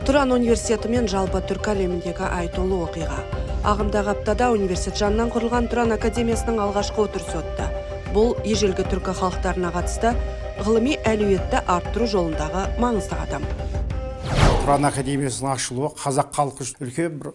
Тұран университеті мен жалпы түркі әлеміндегі айтулы оқиға. Ағымдағы аптада университет жанынан құрылған Тұран академиясының алғашқы отырысы өтті. Бұл ежелгі түркі халықтарына қатысты ғылыми әлеуетті арттыру жолындағы маңызды қадам. Тұран академиясының ашылуы қазақ халқы үшін үлкен бір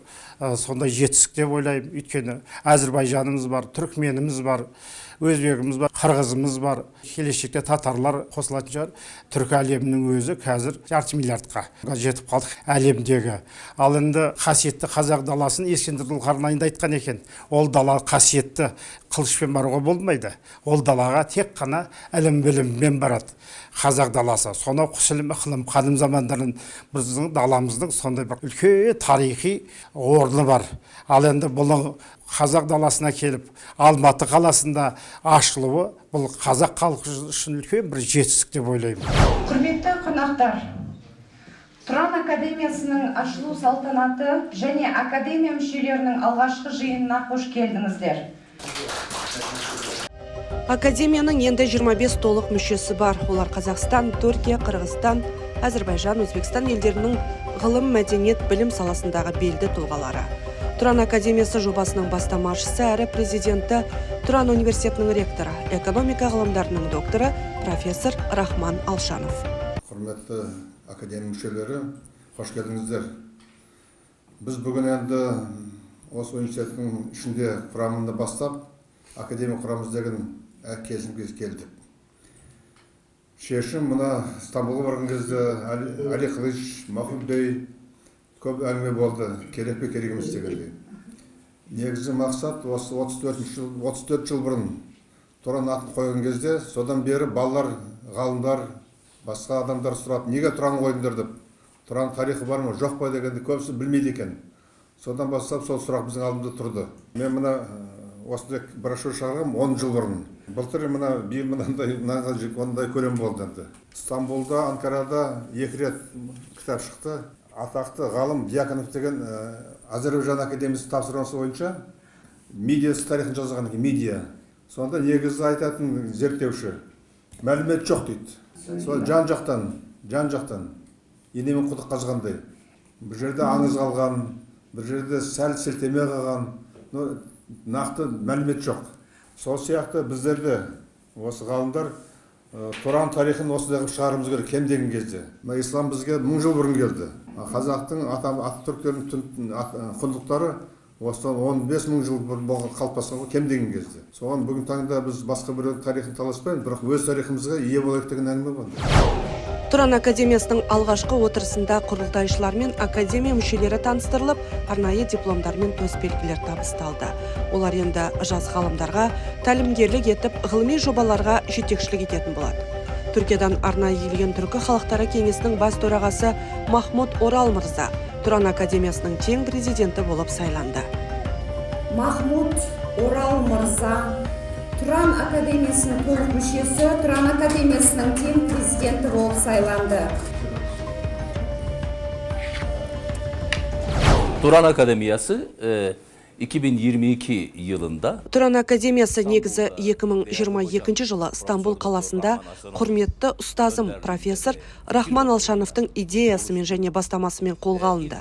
сондай жетістік деп ойлаймын. Өйткені әзірбайжанымыз бар, түркменіміз бар, өзбегіміз бар, қырғызымыз бар, келешекте татарлар қосылатын шығар. Түркі әлемінің өзі қазір жарты миллиардқа жетіп қалдық әлемдегі. Ал енді қасиетті қазақ даласын Ескендір Зұлқарнайын да айтқан екен, ол дала қасиетті, қылышпен баруға болмайды, ол далаға тек қана ілім біліммен барады қазақ даласы. Сонау құс ілім, ықылым, қадим замандардан біздің даламыздың сондай бір үлкен тарихи орны бар. Ал енді бұның қазақ даласына келіп Алматы қаласында ашылуы бұл қазақ халқы үшін үлкен бір жетістік деп ойлаймын. Құрметті қонақтар, Тұран академиясының ашылу салтанаты және академия мүшелерінің алғашқы жиынына қош келдіңіздер. Академияның енді 25 толық мүшесі бар. Олар Қазақстан, Түркия, Қырғызстан, Әзірбайжан, Өзбекстан елдерінің ғылым, мәдениет, білім саласындағы белді тұлғалары. Тұран академиясы жобасының бастамашысы әрі президенті Тұран университетінің ректоры, экономика ғылымдарының докторы, профессор Рахман Алшанов. Құрметті академия мүшелері, қош келдіңіздер. Біз бүгін енді осы университеттің ішінде құрамында бастап, академия құрамыз деген келісімге келдік. Шешім мына Стамбулға барған кезде Али Қылыш, Махмуд бей көп әңгіме болды, керек пе, керек емес дегендей. Негізгі мақсат осы 34 жыл бұрын Тұран атын қойған кезде, содан бері балалар, ғалымдар, басқа адамдар сұрап, неге Тұран қойдыңдар деп, Тұран тарихы бар ма, жоқ па дегенде көбісі білмейді екен. Содан бастап сол сұрақ біздің алдымызда тұрды. Мен мына осындай брошюра шығарғанмын 10 жыл бұрын. Былтыр мына биыл мынандай ондай көлем болды енді. Стамбулда, Анкарада 2 рет кітап шықты. Атақты ғалым Дьяконов деген Азербайжан академиясы тапсырмасы бойынша Мидия тарихын жазған екен, Мидия. Сонда негізі айтатын зерттеуші мәлімет жоқ дейді. Сол жан жақтан инемен құдық қазғандай. Бір жерде аңыз қалған, бір жерде сәл сілтеме қалған, нақты мәлімет жоқ. Сол сияқты біздерде осы ғалымдар Тұран тарихын осындай қылып шығаруымыз керек кем деген кезде. Мына ислам бізге 1000 жыл бұрын келді. Қазақтың ата түріктердің құндылықтары осыдан 15 мың жыл бұрын болған, қалыптасқан ғой кем деген кезде. Соған бүгінгі таңда біз басқа біреудің тарихын таласпаймыз, бірақ өз тарихымызға ие болайық деген әңгіме бар. Тұран академиясының алғашқы отырысында құрылтайшылар мен академия мүшелері таныстырылып, арнайы дипломдар мен төсбелгілер табысталды. Олар енді жас ғалымдарға тәлімгерлік етіп, ғылыми жобаларға жетекшілік ететін болады. Түркиядан арнайы келген Түркі халықтары кеңесінің бас төрағасы Махмуд Орал мырза Тұран академиясының тең президенті болып сайланды. Махмуд Орал мырза Тұран академиясының толық мүшесі, Тұран академиясының тең президенті болып сайланды. Turan Akademiyası 2022 yılında Тұран академиясы негізі 2022 жылы Стамбул қаласында құрметті ұстазым профессор Рахман Алшановтың идеясымен және бастамасымен қолға алынды.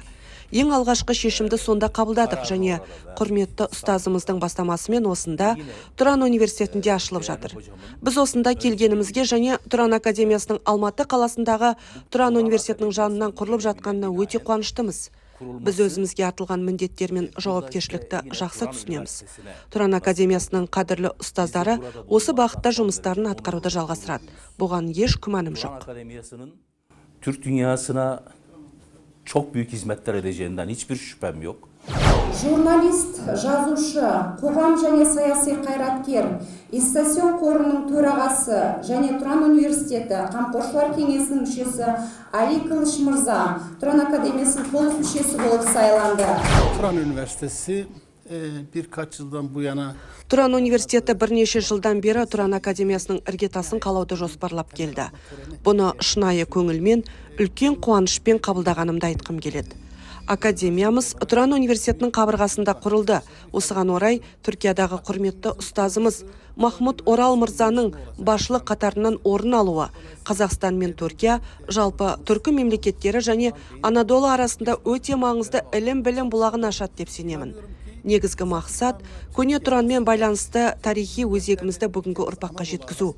Ең алғашқы шешімді сонда қабылдадық және құрметті ұстазымыздың бастамасымен осында Тұран университетінде ашылып жатыр. Біз осында келгенімізге және Тұран академиясының Алматы қаласындағы Тұран университетінің жанынан құрылып жатқанына өте қуаныштымыз. Біз өзімізге артылған міндеттер мен жауапкершілікті жақсы түсінеміз. Тұран академиясының қадірлі ұстаздары осы бағытта жұмыстарын атқаруды жалғастырады. Бұған еш күмәнім жоқ. Türk dünyasına çok büyük hizmetler edeceğinden hiçbir şüphem yok. Журналист, жазушы, қоғам және саяси қайраткер, Истасион қорының төрағасы және Тұран университеті қамқоршылар кеңесінің мүшесі Али Кылыш мырза Тұран академиясының толық мүшесі болып сайланды. Turan Üniversitesi Birkaç yıldan bu yana Тұран университеті бірнеше жылдан бері Тұран академиясының іргетасын қалауды жоспарлап келді. Бұны шынайы көңілмен, үлкен қуанышпен қабылдағанымды айтқым келеді. Академиямыз Тұран университетінің қабырғасында құрылды. Осыған орай Түркиядағы құрметті ұстазымыз Махмұт Орал мырзаның басшылық қатарынан орын алуы Қазақстан мен Түркия, жалпы түркі мемлекеттері және Анадолы арасында өте маңызды ілім-білім бұлағын ашады деп сенемін. Негізгі мақсат көне Тұранмен байланысты тарихи өзегімізді бүгінгі ұрпаққа жеткізу.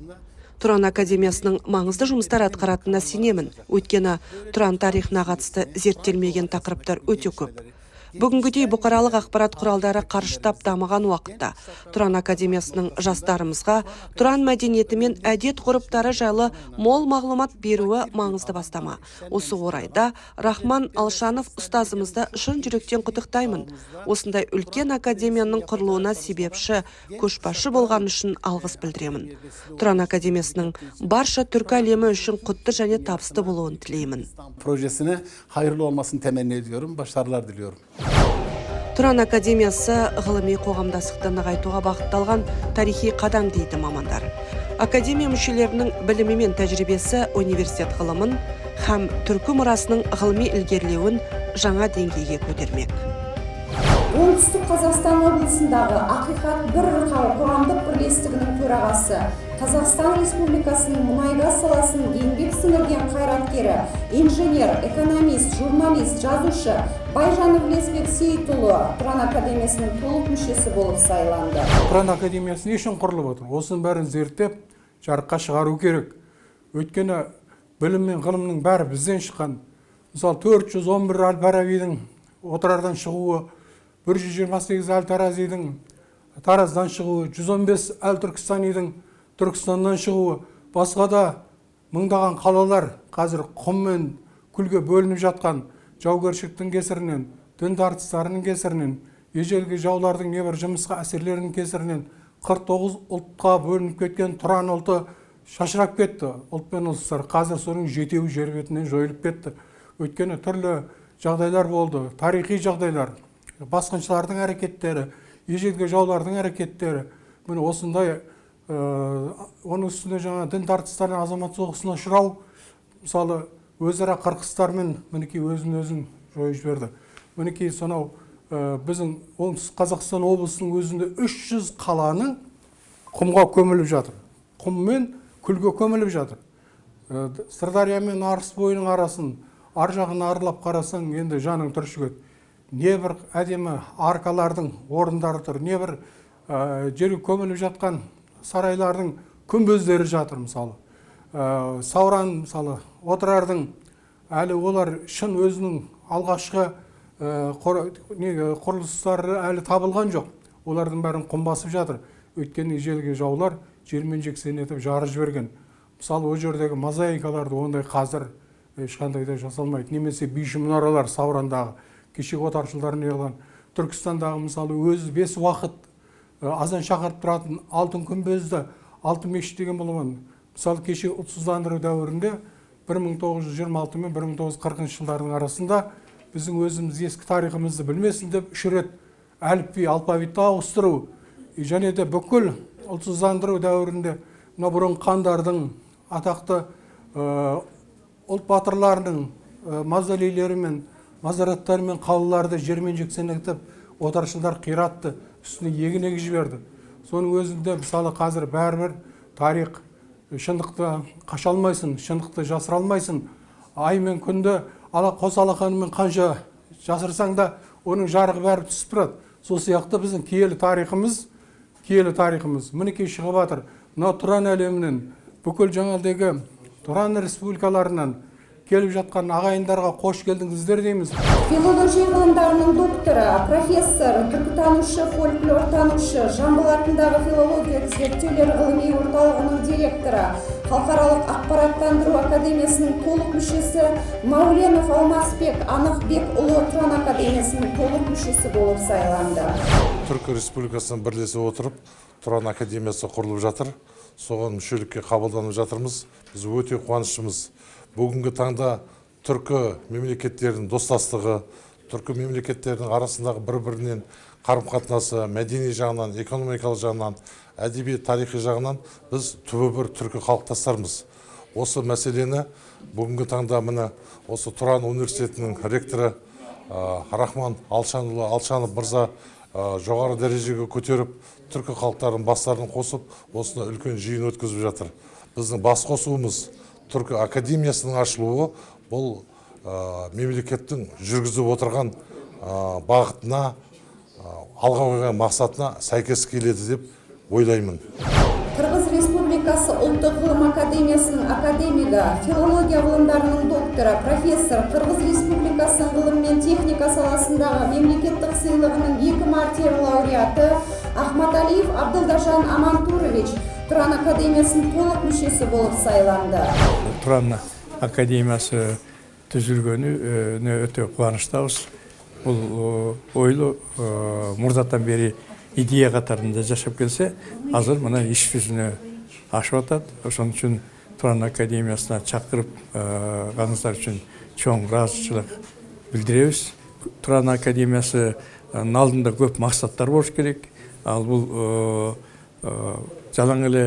Тұран академиясының маңызды жұмыстар атқаратынына сенемін. Өйткені Тұран тарихына қатысты зерттелмеген тақырыптар өте көп. Бүгінгідей бұқаралық ақпарат құралдары қарыштап дамыған уақытта Тұран академиясының жастарымызға Тұран мәдениеті мен әдет ғұрыптары жайлы мол мағлұмат беруі маңызды бастама. Осы орайда Рахман Алшанов ұстазымызды шын жүректен құттықтаймын. Осындай үлкен академияның құрылуына себепші, көшбасшы болғаны үшін алғыс білдіремін. Тұран академиясының барша түркі әлемі үшін құтты және табысты болуын тілеймін. Projesine hayırlı olmasını temenni ediyorum. Başarılar diliyorum. Тұран академиясы ғылыми қоғамдастықты нығайтуға бағытталған тарихи қадам дейді мамандар. Академия мүшелерінің білімі мен тәжірибесі университет ғылымын һәм түркі мұрасының ғылыми ілгерілеуін жаңа деңгейге көтермек. Оңтүстік Қазақстан облысындағы «Ақиқат бір» қоғамдық бірлестігінің төрағасы, Қазақстан Республикасының мұнай-газ саласының еңбек сіңірген қайраткері, инженер, экономист, журналист, жазушы Байжанов Лесбек Сейітұлы Тұран академиясының толық мүшесі болып сайланды. Тұран академиясы не үшін құрылып отыр? Осының бәрін зерттеп, жарыққа шығару керек. Өйткені білім мен ғылымның бәрі бізден шыққан. Мысалы, 411 әл Фарабидің Отырардан шығуы, 128 әл Таразидің Тараздан шығуы, 115 әл Түркістанидің Түркістаннан шығуы, басқа да мыңдаған қалалар қазір құм мен күлге бөлініп жатқан жаугершіліктің кесірінен, дін тартыстарының кесірінен, ежелгі жаулардың небір жымысқы әсерлерінің кесірінен 49 ұлтқа бөлініп кеткен Тұран ұлты шашырап кетті. Ұлт пен ұлыстар қазір соның жетеуі жер бетінен жойылып кетті. Өйткені түрлі жағдайлар болды, тарихи жағдайлар, басқыншылардың әрекеттері, ежелгі жаулардың әрекеттері. Міне, осындай, оның үстіне жаңа дін тартыстарына, азамат соғысына ұшырау, мысалы, өзара қырқыстармен, мінекей, өзін өзін жойып жіберді. Мінекей, сонау біздің Оңтүстік Қазақстан облысының өзінде 300 қаланың құмға көміліп жатыр, құм мен күлге көміліп жатыр. Сырдария мен Арыс бойының арасын, ар жағын аралап қарасаң, енді жаның түршігеді. Небір әдемі аркалардың орындары тұр, небір жерге көміліп жатқан сарайлардың күмбездері жатыр. Мысалы, Сауран, мысалы, Отырардың әлі олар шын өзінің алғашқы құрылыстары әлі табылған жоқ. Олардың бәрін құм басып жатыр. Өйткені ежелгі жаулар жермен жексен етіп, жарып жіберген. Мысалы, ол жердегі мозаикаларды ондай қазір ешқандай да жасалмайды. Немесе биші мұнаралар, Саурандағы кешегі отаршылдар неғылған, Түркістандағы, мысалы, өзі бес уақыт азан шақырып тұратын алтын күмбезді алтын мешіт деген болған. Мысалы, кеше ұлтсыздандыру дәуірінде, 1926 мен 1940 жылдардың арасында біздің өзіміз ескі тарихымызды білмесін деп үш рет әліпби, алфавитті ауыстыру және де бүкіл ұлтсыздандыру дәуірінде мына бұрын хандардың, атақты ұлт батырларының мавзолейлері мен мазараттары мен қалаларды жермен жексен етіп, отаршылдар қиратты, үстіне егін егіп жіберді. Соның өзінде, мысалы, қазір бәрібір тарих, шындықты қаша алмайсың, шындықты жасыра алмайсың. Ай мен күнді ала қос алақанымен қанша жасырсаң да, оның жарығы бәрі түсіп тұрады. Сол сияқты біздің киелі тарихымыз мінекей шығып жатыр. Мынау Тұран әлемінен, бүкіл жаңағыдегі Тұран республикаларынан келіп жатқан ағайындарға қош келдіңіздер дейміз. Филология ғылымдарының докторы, профессор, түркітанушы, фольклортанушы, Жамбыл атындағы филологиялық зерттеулер ғылыми орталығының директоры, Халықаралық ақпараттандыру академиясының толық мүшесі Мауленов Алмасбек Анықбекұлы Тұран академиясының толық мүшесі болып сайланды. Түркі Республикасымен бірлесе отырып, Тұран академиясы құрылып жатыр. Соған мүшелікке қабылданып жатырмыз. Біз өте қуаныштымыз. Бүгінгі таңда түркі мемлекеттерінің достастығы, Түркі мемлекеттерінің арасындағы бір-бірінен қарым-қатынасы мәдени жағынан, экономикалық жағынан, әдеби тарихи жағынан біз түбі бір түркі халықтастармыз. Осы мәселені бүгінгі таңда міне осы Тұран университетінің ректоры Рахман Алшанұлы Алшанов мырза жоғары дәрежеге көтеріп, түркі халықтарының бастарын қосып, осыны үлкен жиын өткізіп жатыр. Біздің бас қосуымыз Түркі академиясының ашылуы бұл мемлекеттің жүргізіп отырған бағытына, алға қойған мақсатына сәйкес келеді деп ойлаймын. Қырғыз Республикасы Ұлттық ғылым академиясының академигі, филология ғылымдарының докторы, профессор, Қырғыз Республикасының ғылым мен техника саласындағы мемлекеттік сыйлығының 2 мәрте лауреаты Ахматалиев Абдылдажан Амантурович Тұран академиясының толық мүшесі болып сайланды. Тұран академиясы түзүлгөнүнө өтө кубанычтабыз. Бул ойлу мурдатан бери идея катарында жашап келсе, азыр мына иш жүзүнө ашып атат. Ошон үчүн Туран академиясына чакырып-ганыңыздар үчүн чоң ыраазычылык билдиребиз. Туран академиясынын алдында көп максаттар болуш керек. Ал бул жалаң эле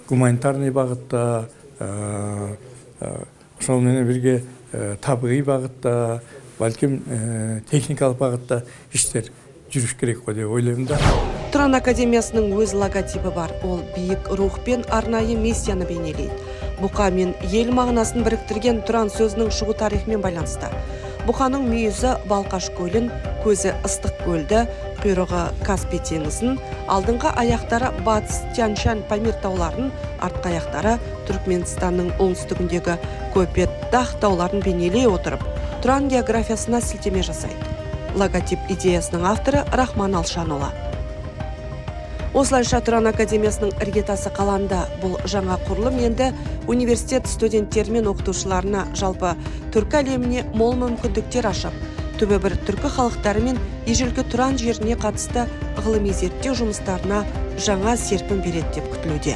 гуманитарный багытта, ошол менен бирге табигый багытта, балким техникалык багытта иштер жүрүш керек го деп ойлойм да. Тұран академиясының өз логотипі бар. Ол биік рух пен арнайы миссияны бейнелейді. Бұқа мен ел мағынасын біріктірген Тұран сөзінің шығу тарихымен байланысты. Бұқаның мүйізі Балқаш көлін, көзі Ыстық көлді, құйрығы Каспий теңізін, алдыңғы аяқтары Батыс Тянь-Шань, Памир тауларын, артқы аяқтары Түркменстанның оңтүстігіндегі Көпет-Дақ тауларын бейнелей отырып, Тұран географиясына сілтеме жасайды. Логотип идеясының авторы Рахман Алшанұлы. Осылайша Тұран академиясының іргетасы қаланды. Бұл жаңа құрылым енді университет студенттері мен оқытушыларына, жалпы түркі әлеміне мол мүмкіндіктер ашып, түбі бір түркі халықтары мен ежелгі Тұран жеріне қатысты ғылыми зерттеу жұмыстарына жаңа серпін береді деп күтілуде.